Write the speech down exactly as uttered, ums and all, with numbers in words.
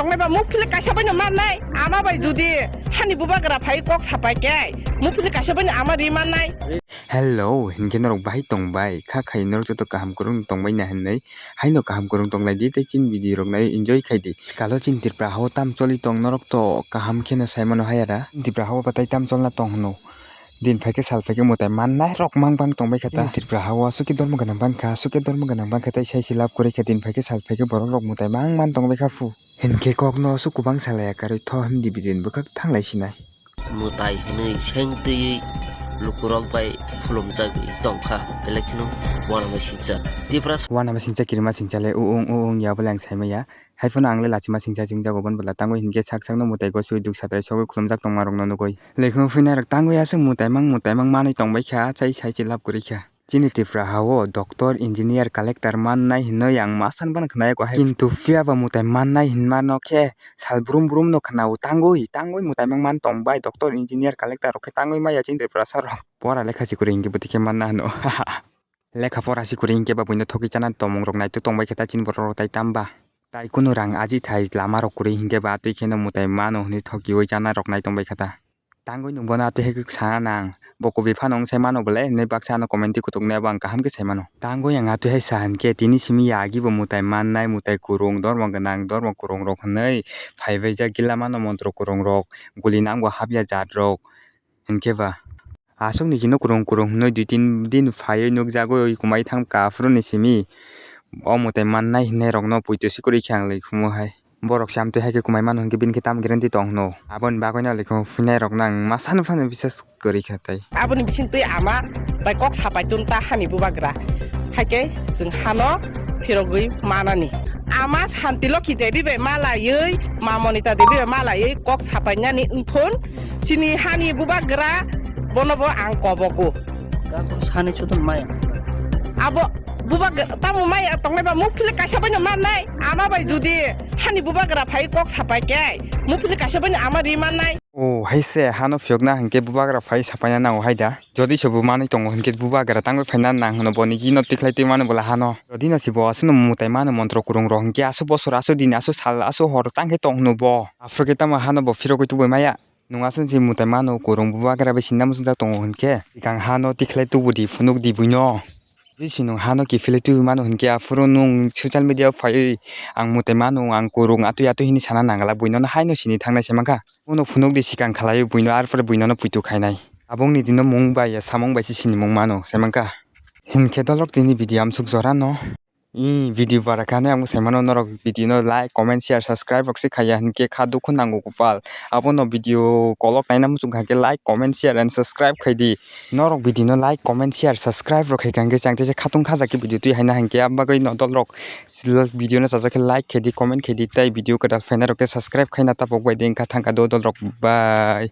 Tongnai ba muk philip kaisa bai no mannai. Ama bai judi hani bubagra phai kok sapai khe muk philip kaisa bai no ama ri mannai. Hello, hinkhe norok bahai tong bai? Kha khai norok joto kaham kwrwng tong bai na hinwi. Haino kaham kwrwng tong lai di tei chini video rok nai enjoy khai di. Sikalo chini Tripura hao tam choli tong norok to kaham kheno sai mano hai ara. Tripura hao batai tam cholna tong hwno. Din phaikhe sal phaikhe mwtai mannai rok mang bang tongbai kha ta. Tripura hao aswk khe dormo gwnang bang kha, aswk khe dormo gwnang bang kha tei sai se lab kwrwi kha din phaikhe sal phaikhe borok rok mwtai mang man tongbai kha phu. Hinkhe kokno aswk kwbang salaya karwi tho himdi bidin bwkhak thanglai sinai. Mwtai hwnwi seng twiwi lukurok bai khulumjagwi tongkha, belai kheno uanama singcha. Tipra Uanama singcha kirima singcha le uung uung ya bwle ang saimaya. Haiphano ang le lachima singcha singjago bon bwla tangwi hinkhe sak sakno mwtai goswi duksa trai sogwi khulumjak tongmarokno nugwi. Lekhung phuinairok tangwi aswk mwtai mang mwtai mang manwi tongbai kha, achai sai se lab kwrwi kha. Chini Tripura hao doctor, engineer, collector mannai hinwi ang ma san bana khwnai ko hai. Kintu phiya ba mwtai mannai hinma no khe sal brum brum no khwnao tangwi, tangwi mwtai mang man tong bai doctor, engineer, collector rok khe tangwi maya chini Tripura sar rok. Pora lekha si kwrwi hinkhe bwtwi khe manna hwno. Lekha pora si kwrwi hinkhe ba buino thokwi chana tongmung rok naituk tong bai khe ta chini borok rok tai tam ba. Tai kunu rang aji thai lama rok kwrwi hinkhe ba atwi kheno mwtai mano hwnwi thokiwi chana rok nai tong bai kha ta. Tangwi nwng bono atwi hai khe sana nang. Bo kubui phano wng sai mano bwle hinwi baksa ano comment twi kutuk nai abo ang kaham khe sai mano. Tangwi ang atwi hai sa hinkhe tini simi ya agi bo mwtai mannai, mwtai kwrwng, dormo gwnang, dormo kwrwng rok hinwi phaibaijak gila mano montro kwrwng rok, guli nang bo hapya jat rok hinkhe ba. Aswk ni kino kwrwng kwrwng hinwi dui tin din phaiwi nukjagwi kwmai thang kha aphuru ni simi. O mwtai mannai hinnairokno poito si kwrwi khe ang lei khumo hai. Borok se amtwi hai khe kwmai mano hinkhe bini khe tamo guarantee tong hwno. Aboni bagwino lei khumo phuinairokno ang ma sano phano bisas kwrwi kha tei. Aboni bisingtwi ama bai kok sapai tun ta hani bubagra. Hai khe chwng hano phirogwi manani. Ama Santi Lokhi Devi bai malaiwi, Ma Monita Devi bai malaiwi kok sapainani wngthun chini hani bubagra bono bo ang kobogo. Sani sudun maya. Abo bubagra tamo maya tongnai ba muk philip kaisa bai no mannai. Ama bai judi hani bubagra phai kok sapai khe muk philip kaisa bai no ama ri mannai. O hai se hano phiyokna hinkhe bubagra phai sapaina nango hai da. Jodi se bo manwi tongo hinkhe bubagra tangwi phaina nang hwno boni gino tikhlai twi mano bwla hano. Jodi no se bo aswkno mwtai mano montro kwrwng rok hinkhe aswk bosor aswk din aswk sal aswk hor tangkhe tong hwno bo. Aphuru khe tamo hano bo phirogwi tubui maya. Nwng aswk se mwtai mano kwrwng bubagra bai sinna muchungjak tongo hinkhe. Swkang hano tikhlai tubudi phunukdi buino. Jodi se nwng hano kiphilwi tubui mano hinkhe aphuru nwng social media o phaiwi ang mwtai mano ang kwrwng atwi atwi hinwi sana nangala buino no haino sini thangnai se mankha. Bono phunukdi swkang khlaiwi buino arpore buino no puitu khainai. Abongni dino mung bai ya samung bai se sinimung mano se mankha. Hinkhe dolok tini video amsuk jora no. I video bara kha hinwi ang sai mano norok video no like, comment, share, subscribe rok se khaiya hinkhe kha dukhu nango kopal. Abono video kolok naina muchung kha hinkhe like, comment, share and subscribe khaidi. Norok video no like, comment, share, subscribe rok khaikha hinkhe chang teisa khatung khajak khe video twi haina hinkhe abagwi no dolrok video no chajak khe like khaidi, comment khaidi tei video kwtal phainai rok khe subscribe khaina tapok bai di wngkha thangkha do dolrok bai.